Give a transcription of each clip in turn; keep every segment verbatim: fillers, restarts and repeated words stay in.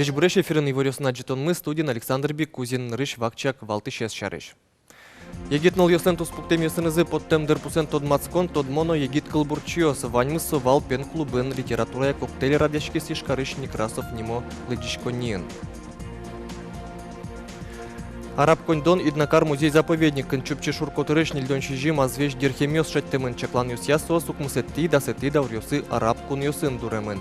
Ӟечбуресь! Эфирын иворъёсын адӟытонмы, студиын Александр Бикузин. Нырысь вакчияк валтӥсез сярысь. Егит нылъёслэн туспуктэмъёсынызы поттэм дырпусэн тодматскон тодмо но егит кылбурчиос. Ваньмыз со вал пен клубын. Литературая коктейль радъяськиз Ижкарысь Некрасов нимо лыдӟиськонниын. Араб коньдон Иднакар музей-заповедникын. Чупчи шур котырысь ньыльдон сизьым азвесь дирхемъёс шедьтэмын. Чакланъёсъя, соос укмысэтӥ, дасэтӥ дауръёсы араб кунъёсын дуремын.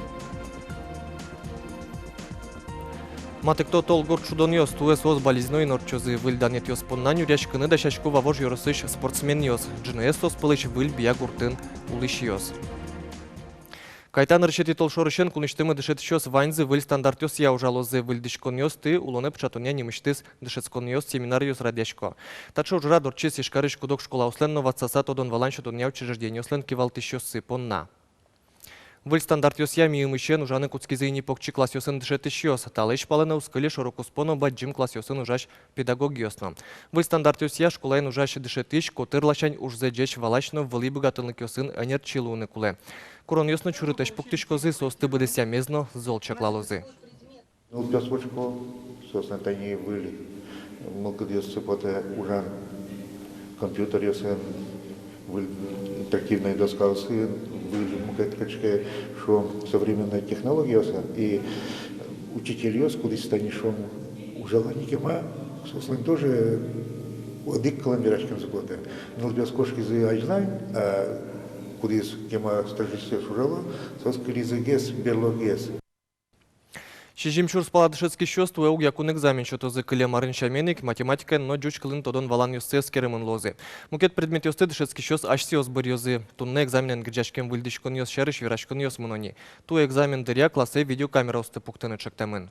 Матэкто Толгурт шудонъёс. Туэ соос Балезиноын ортчозы. Выль данъетъёс понна нюръяськыны дасясько Вавож ёросысь спортсменъёс. Ӝыныез соос пӧлысь Выль Бия гуртын улӥсьёс. Кайта нырысетӥ толшорысен кунысьтымы дышетӥсьёс ваньзы выль стандартъёсъя ужалозы. Выльдӥськонъёсты улонэ пыӵатонъя нимысьтыз дышетсконъёс, семинаръёс радъясько. Таӵе ужрад ортчиз Ижкарысь куд-ог школаослэн но ватсаса тодон-валан сётонъя учреждениослэн кивалтӥсьёссы понна. Выль стандартъёсъя миымысен ужаны кутскизы ини покчи классъёсын дышетӥсьёс. Талэсь палэнэ уз кыле шоро-куспо но бадӟым классъёсын ужась педагогъёс но. Выль стандартъёсъя школаын ужась дышетӥсь котыр ласянь ужзэ ӟеч валась но вылӥ быгатонлыкъёсын ӧнерчи луыны кулэ. Куронъёс но чурытэсь пуктӥськозы, соосты быдэсъямез но зол чаклалозы. Нылпиос учко, соослэн тани выль мылкыдъёссы потэ ужан компьютеръёсын, выль интерактивной доскаосын, выль мукет кыӵе ке, шуом, современной технологиосын. И учительёс, кудӥз тани, шуом, ужало ни кема, соослэн тоже одӥг кылын вераськемзы потэ. Нылпиос кошкизы азьлань, а кудӥз кема стажистъёс ужало, соос кылизы гес, берлогес. Сизьым сюрс пала дышетскисьёс туэ огъякун экзамен сётозы. Кылем арын сямен ик математикаен но ӟуч кылын тодон-валанъёссы эскеремын луозы. Мукет предметъёсты дышетскисьёс асьсэос быръёзы. Туннэ экзаменэн герӟаськем выльдӥськонъёс сярысь вераськонъёс мыно ни. Туэ экзамен дыръя классэ видеокамераосты пуктыны чектэмын.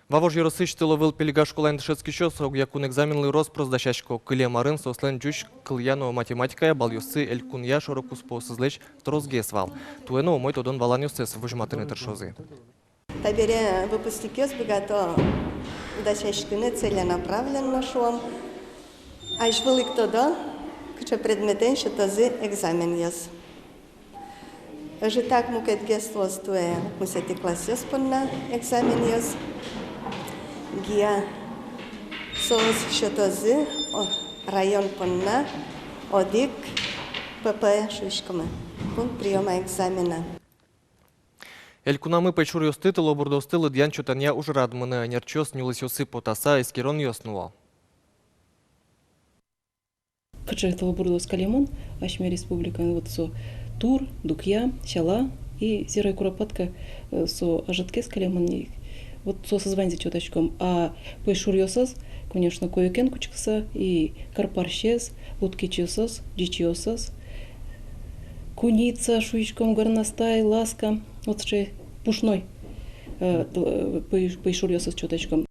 Вавож ёросысь Тыловыл-Пельга школаын дышетскисьёс огъякун экзаменлы рос-прос дасясько. Кылем арын соослэн ӟуч кылъя но математикая баллъёссы элькунъя шоро-куспоосызлэсь тросгес вал. Туэ но умой тодон-валанъёссэс возьматыны тыршозы. Табере выпускникъёс быгато дасяськыны целенаправленно, шуом. Азьвыл ик тодо, кыӵе предметэн сётозы экзаменъёс. Ӧжытак мукетгес луоз туэ укмысэтӥ классъёс понна экзаменъёс. ГИА соос сётозы, о, район понна одӥг П П шуиськомы, пункт приёма экзамена. Элькунамы пӧйшуръёсты, тылобурдоосты лыдъян-чотанъя ужрад мынэ. Ӧнерчиос нюлэсъёсы потаса эскеронъёс нуо. Кыӵе тылобурдоос калемын асьме республикаын, вот со тур, дукъя, сяла и серая куропатка, э, со ӧжытгес калемын ни. Вот соосыз ваньзэ чотаськом. А пӧйшуръёсыз, конечно, койыкен кутскыса, и карпарсез, лудкечъёсыз, ӟичыосыз, куница шуиськом, горностай, ласка, вот сыӵе пушной, э, тыл-, э, пӧй-, пӧйшуръёсыз чотаськом.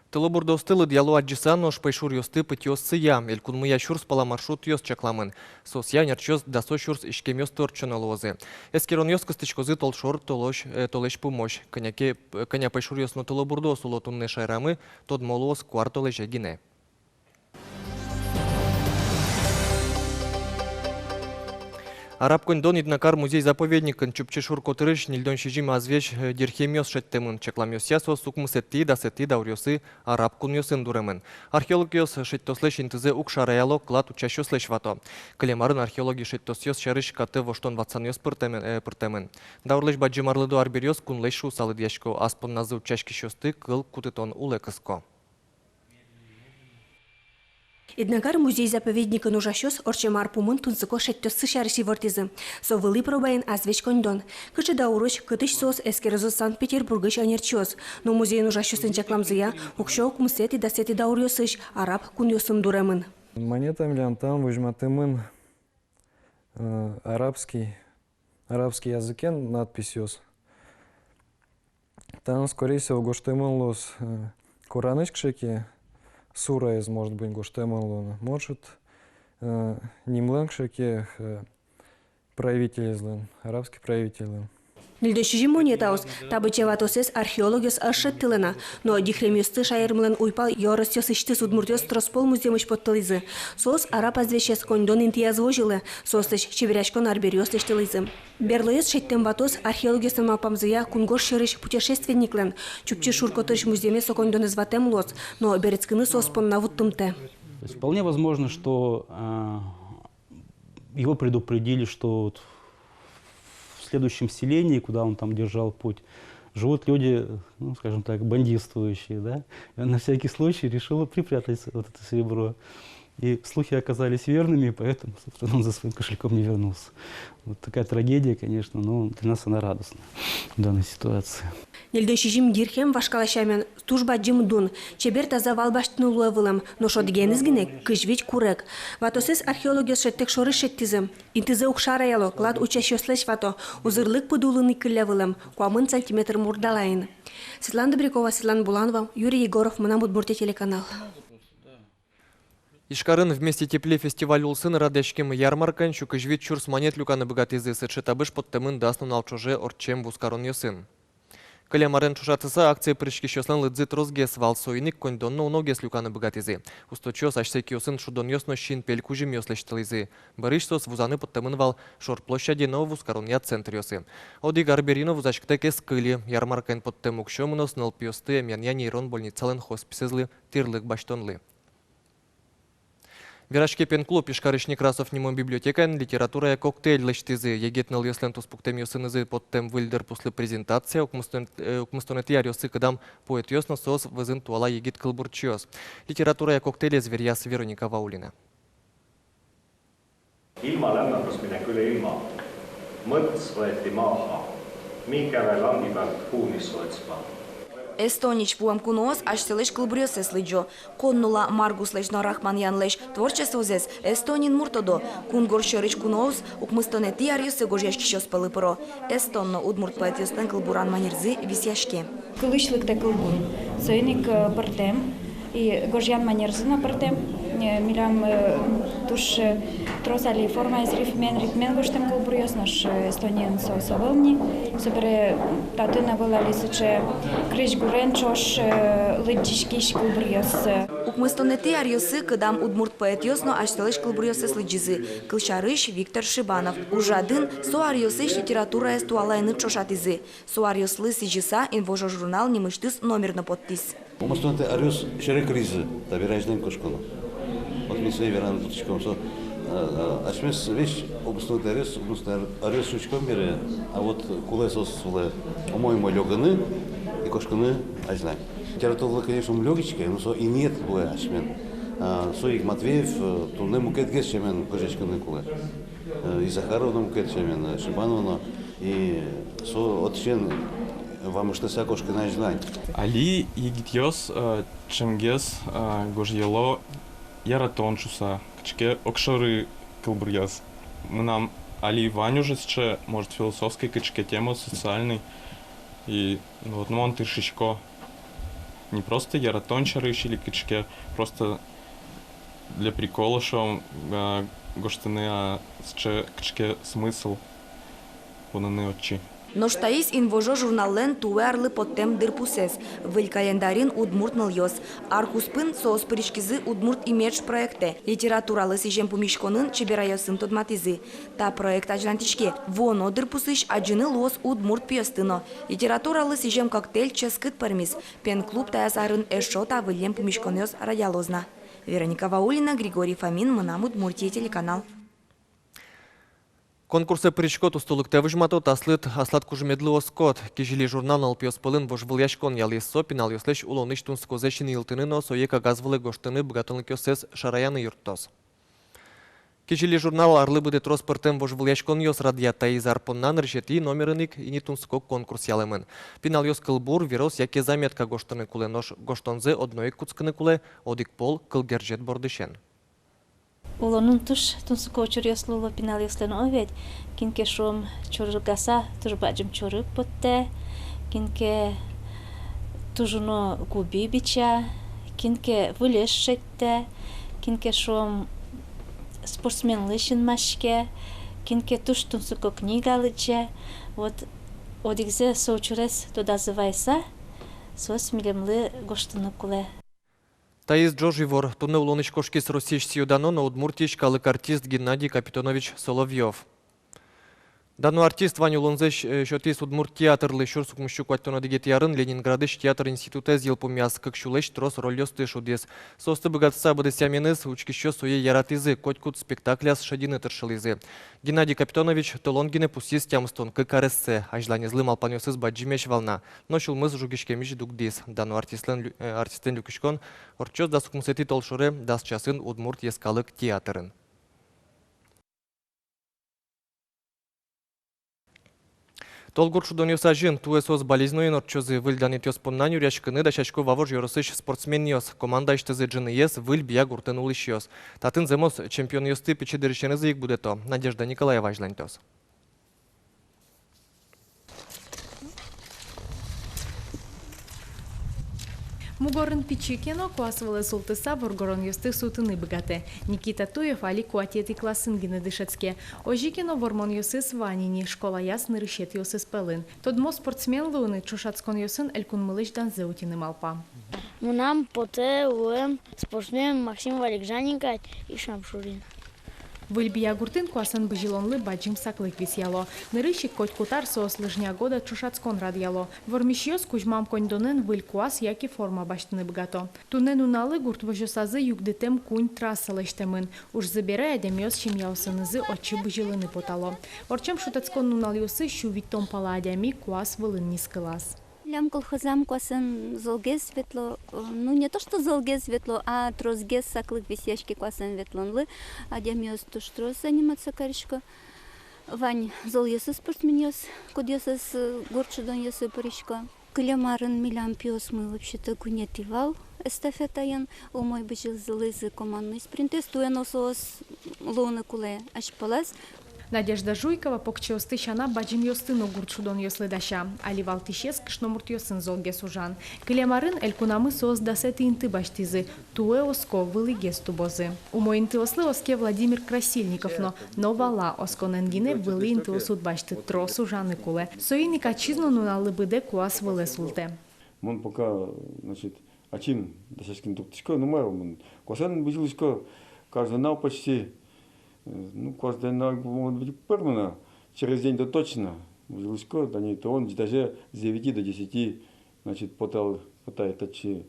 Тылобурдоосты лыдъяло адӟыса, нош пӧйшуръёсты пытьыоссыя. Элькунмыя сюрс пала маршрутъёс чакламын. Соосъя ӧнерчиос дасо сюрс иськемъёсты ортчоно луозы. Эскеронъёс кыстӥськозы толшор толозь, э, толэзь пумозь. Кӧня ке, кӧня пӧйшуръёс но тылобурдоос уло туннэ шаерамы, тодмо луоз куартолэзе гинэ. Араб коньдон Иднакар музей-заповедникын. Чупчи шур котырысь ньыльдон сизьым азвесь, э, дирхемъёс шедьтэмын. Чакламъёсъя, соос укмысэтӥ, дасэтӥ дауръёсы араб кунъёсын дуремын. Археологъёс шедьтослэсь интызэ уг шараяло, клад утчасьёслэсь вато. Кылем арын археологи шедьтосъёс сярысь катэ воштон-ватсанъёс пыртэмын, э, пыртэмын. Даурлэсь бадӟым арлыдо арбериос кунлэсь шуыса лыдъясько, ас понназы утчаськисьёсты кыл кутытон улэ кыско. Иднакар музей-заповедникын ужасьёс ортчем ар пумын тунсыко шедьтоссы сярысь ивортӥзы. Со вылӥ пробаен азвесь коньдон. Кыӵе даурысь, кытысь соос, эскерозы Санкт-Петербургысь ӧнерчиос. Но музейын ужасьёслэн чакламзыя, уксё укмысэтӥ-дасэтӥ дауръёсысь араб кунъёсын дуремын. Монета милям тан возьматэмын, э, арабский, арабский языкен надписьёс. Тан, скорее всего, гожтэмын луоз, э, Коранысь кыӵе ке сураез, может быть, гожтэмын луоно. Может, э, нимлэн кыӵе ке, э, правителезлэн, арабский правительлэн. Ньыльдон сизьым монетаос. Та быдӟа ватосэз археологъёс ӧз шедьтылэ на, но дихремъёсты шаермылэн уйпал ёросъёсысьтыз удмуртъёс трос пол музъемысь поттылӥзы. Соос арапаз весез коньдон интыяз возьылэ, соослэсь чеберъяськон арбериос лэсьтылӥзы. Берлоез шедьтэм ватос, археологъёслэн малпамзыя, кунгож сьӧрысь путешественниклэн Чупчи шур котырысь музъеме со коньдонэз ватэм луоз, но берытскыны соос понна вуттымтэ. То есть вполне возможно, что, а, его предупредили, что вот в следующем селении, куда он там держал путь, живут люди, ну, скажем так, бандитствующие, да? И он на всякий случай решил припрятать вот это серебро. И слухи оказались верными, поэтому, собственно, он за своим кошельком не вернулся. Вот такая трагедия, конечно, но для нас она радостная в данной ситуации. Ньыльдон сизьым дирхем, вашкала сямен, туж бадӟым дун. Чебер таза вал басьтыны луэ вылэм, нош одӥгеныз гинэ кызь вить курег. Ватосэз археологъёс шедьтэк шорысь шедьтӥзы. Интызэ уг шараяло, клад утчасьёслэсь вато, узырлык пыд улын ик кылля вылэм, куамын сантиметр мурдалаын. Светлана Добрякова, Светлана Буланова, Юрий Егоров, «Мынам Удмуртие» телеканал. Ижкарын «Вместе теплее» фестиваль улсын радъяськем ярмаркаын сю кызь вить сюрс манет люканы быгатӥзы. Сыӵе табыш поттэмын дас нунал ӵоже ортчем вузкаронъёсын. Кылем арен ӵошатыса, акцие пыриськисьёслэн лыдзы тросгес вал, соин ик коньдон но уногес люканы быгатӥзы. Усточиос асьсэ киосын шудонъёс но синпель кузьымъёс лэсьтылӥзы. Бӧрысь соос вузаны поттэмын вал шор площаде но вузкаронъя центръёсы. Одӥг арбери но вузаськытэк ӧз кыльы. Ярмаркаын поттэм уксё мыноз нылпиосты эмъянъя нейрон больницалэн хосписезлы тӥрлык басьтонлы. Вераське пенклуб. Ижкарысь Некрасов нимо библиотекаын литературая коктейль лэсьтӥзы. Егит нылъёслэн туспуктэмъёсынызы поттэм выль дырпуслы презентация, укмыстон-, э, укмыстонэтӥ аръёсы кыдам поэтъёс но соос вӧзын туала егит кылбурчиос. Литературая коктейлез веръяз Вероника Ваулина. Ильма ляммапыс мине кыле ильма. Мыт свайти маха. Ми кавай ламби бак пуни соцпа. Эстонич пуэм куноос асьсэлэсь кылбуръёссэс лыдӟо. Коннула Маргуслэсь но Рахманьянлэсь творчествозэс Эстониын мурт тодо. Кунгож сьӧрысь куноос укмыстонэтӥ аръёсы гожъяськисьёс пӧлы пыро. Эстон но удмурт поэтъёслэн кылбуран манерзы висъяське. Кылысь лыктэ кылбур. Соин ик, э, пӧртэм. И гожъян манерзы но пӧртэм. Э, милям, э, туж, э, трос али формаез рифмен, ритмен гожтэм кылбуръёс, нош, э, Эстониын со, со ӧвӧл ни. Собере татын ӧвӧл али сыӵе крезьгурен ӵош, э, лыдӟиськись кылбуръёс. Укмыстонэтӥ аръёсы кыдам удмурт поэтъёс но асьсэлэсь кылбуръёссэс лыдӟизы. Кылсярысь, Виктор Шибанов. Ужрадын со аръёсысь литератураез туалаены ӵошатӥзы. Со аръёслы сӥзьыса «Инвожо» журнал нимысьтыз номер но поттӥз. Укмыстонэтӥ аръёс серекъялозы, табере азьлань кошконо. Вот ми сое вераны кутскиськом со, э, э, асьмеос весь укмыстонэтӥ аръёс, укмыстонэтӥ аръёс учком бере, а вот кулэ соос вылэ умой-умой лёгыны и кошкыны азьлань. Литература вылэ, конечно, ум лёгиське, но со инъет луэ асьмелэн. А, со ик Матвеев, э, туннэ мукетгес сямен гожъяськыны кулэ. Э, и Захарова но мукет сямен, э, Шибанова но. И со отысен вамыштыса кошкыны азьлань. Али егитъёс, э, ӵемгес, э, гожъяло яратон шуыса, кыӵе ке огшоры кылбуръёс. Мынам али вань уже сыӵе, может, философской кыӵе ке тема, социальной. И, ну вот, ну, мон тыршисько. Не просто яратон сярысь или кыӵе ке, просто для прикола, шуом, э, гожтыны, а сыӵе кыӵе ке смысл поныны отчы. Нош таиз «Инвожо» журналлэн туэ арлы поттэм дырпусэз. Выль календарьын удмурт нылъёс. Ар куспын соос пыриськизы «Удмурт имидж» проектэ. Литературалы сӥзем пумиськонын чеберайёсын тодматӥзы. Та проект азьлантӥське. Вуоно дырпусысь адӟыны луоз удмурт пиосты но. Литературалы сӥзем коктейль ческыт пӧрмиз. Пенклуб таяз арын эшшо та выллем пумиськонъёс радъялоз на. Вероника Ваулина, Григорий Фомин, «Мынам Удмуртие» телеканал. Конкурсэ пыриськод, усто лыктэ возьматод, аслыд, аслад кужмедлы оскод. «Кизили» журнал нылпиос пӧлын вожвылъяськон ялӥз. Со пиналъёслэсь улонысь тунсыкозэ синйылтыны но сое кагаз вылэ гожтыны быгатонлыкъёссэс шараяны юрттоз. «Кизили» журнал арлы быдэ трос пӧртэм вожвылъяськонъёс радъя. Таиз ар понна нырысетӥ номерын ик ини тунсыко конкурс ялэмын. Пиналъёс кылбур, верос яке заметка гожтыны кулэ, нош гожтонзэ одно ик кутскыны кулэ одӥг пол кылгерӟет бордысен. Улонын туж тунсыко учыръёс луо пиналъёслэн, о ведь. Кин ке, шуом, чорыгаса туж бадӟым чорыг поттэ, кин ке туж уно губи бича, кин ке выльэз шедьтэ, кин ке, шуом, спортсменлы синмаське, кин ке туж тунсыко книга лыдӟе. Вот Одӥгзэ со учырез тодазы вайыса, соос милемлы гожтыны кулэ. Таиз ӝож ивор. Туннэ улонысь кошкиз Россиысь сӥё-дано но Удмуртиысь калык артист Геннадий Капитонович Соловьёв. Дано артист вань улонзэ сё-, э, сётӥз удмурт театрлы. Сюрс укмыссю куатьтон одӥгетӥ арын Ленинградысь театр институтэз йылпумъяз, кык сюлэсь трос рольёсты шудӥз. Соосты быгатыса быдэсъяменыз учкисьёс сое яратӥзы, котькуд спектакляз шедьыны тыршылӥзы. Геннадий Капитонович толон гинэ пусйиз тямыстон кык арессэ. Азьланезлы малпанъёсыз бадӟымесь вал на, но сюлмыз жугиськемысь дугдӥз. Дано артистлэн лю-, э, артистлэн люкиськон ортчоз дас укмысэтӥ толшоре дас часын Удмурт йӧскалык театрын. Толгурт шудонъёс азьын. Туэ соос Балезиноын ортчозы. Выль данъетъёс понна нюръяськыны дасясько Вавож ёросысь спортсменъёс. Командаысьтызы ӝыныез Выль Бия гуртын улӥсьёс. Татын зэмос чемпионъёсты пичи дырысенызы ик будэто. Надежда Николаева азьланьтоз. Мугорын пичи ке но, куас вылэ султыса, воргоронъёсты сутыны быгатэ. Никита Туев али куатетӥ классын гинэ дышетске. Озьы ке но, вормонъёсыз вань ини, школаяз нырысетӥосыз пӧлын. Тодмо спортсмен луыны ӵошатсконъёсын элькунмылэсь данзэ утьыны малпа. Мынам потэ луэм спортсмен Максим Валикжанин кадь и Шамшурин. Выль Бия гуртын куасэн бызьылонлы бадӟым саклык висъяло. Нырысь ик котькуд ар соос лыжня года ӵошатскон радъяло. Вормисьёс кузьмам коньдонэн выль куас яке форма басьтыны быгато. Туннэ нуналлы гурт возёсазы югдытэм куинь трасса лэсьтэмын. Ужзы бере адямиос семьяосынызы отчы бызьылыны потало. Ортчем шутэтскон нуналъёсы сю витьтон пала адями куас вылын нискылаз. Милям колхозам куасэн золгес ветло, э, ну, не то что золгес ветло, а тросгес саклык висъяське куасэн ветлонлы. Адямиос туж трос заниматься карисько. Вань золъёсыз спортсменъёс, кудъёсыз, э, гурт шудонъёсы пырисько. Кылем арын милям пиосмы вообще-то куинетӥ вал эстафетаын, умой бызьылӥзы командный спринтэз, туэ но соос луыны кулэ азьпалаз. Надежда Жуйкова покчиосты сяна бадӟымъёсты но гурт шудонъёслы дася. Али валтӥсез кышномуртъёсын золгес ужан. Кылем арын элькунамы соос дасэтӥ инты басьтӥзы, туэ оско, вылӥгес тубозы. Умой интыослы оске Владимир Красильников но, но вала, осконэн гинэ вылӥ интыос уд басьты, трос ужаны кулэ. Соин ик ачиз но нуналлы быдэ куас вылэ султэ. Мон пока, значит, ачим дасяськыны турттӥсько, ну, мар, мон куасэн бызьылӥсько каждый нунал почти. Э, ну, куасэн, может быть, пӧрмоз на, через день-то точно бызьылӥсько, тани тон ӟеч азе с девяти до десяти, значит, потал, потай татчы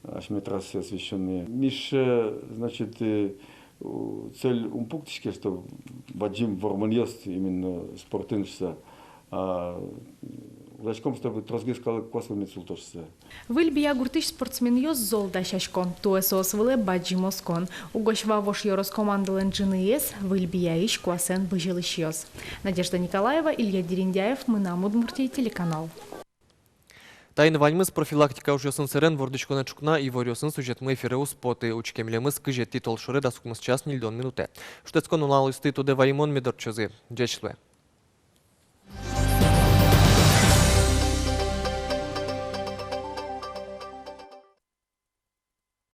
асьме трассы освещённые. Мише, значит, э, у-, цель ум пуктӥське, что бадӟым вормонъёс именно спортын шуса. А, м, ужаськом, чтобы тросгес калык куас вылэ мед султоз шуса. Выль Бия гуртысь спортсменъёс зол дасясько. Туэ соос вылэ бадӟым оскон. Угось Вавож ёрос командалэн ӝыныез — Выль Бияысь куасэн бызьылӥсьёс. Надежда Николаева, Илья Дерендяев, «Мынам Удмуртие» телеканал. Таин ваньмыз. Профилактика ужъёсын сэрен вордӥськонэ ӵукна иворъёсын сюжетмы эфире уз поты. Учке милемыз кызетӥ толшоре дас укмыс час ньыльдон минутэ. Шутэтскон нуналъёсты тодэ ваемон мед ортчозы. Ӟеч луэ.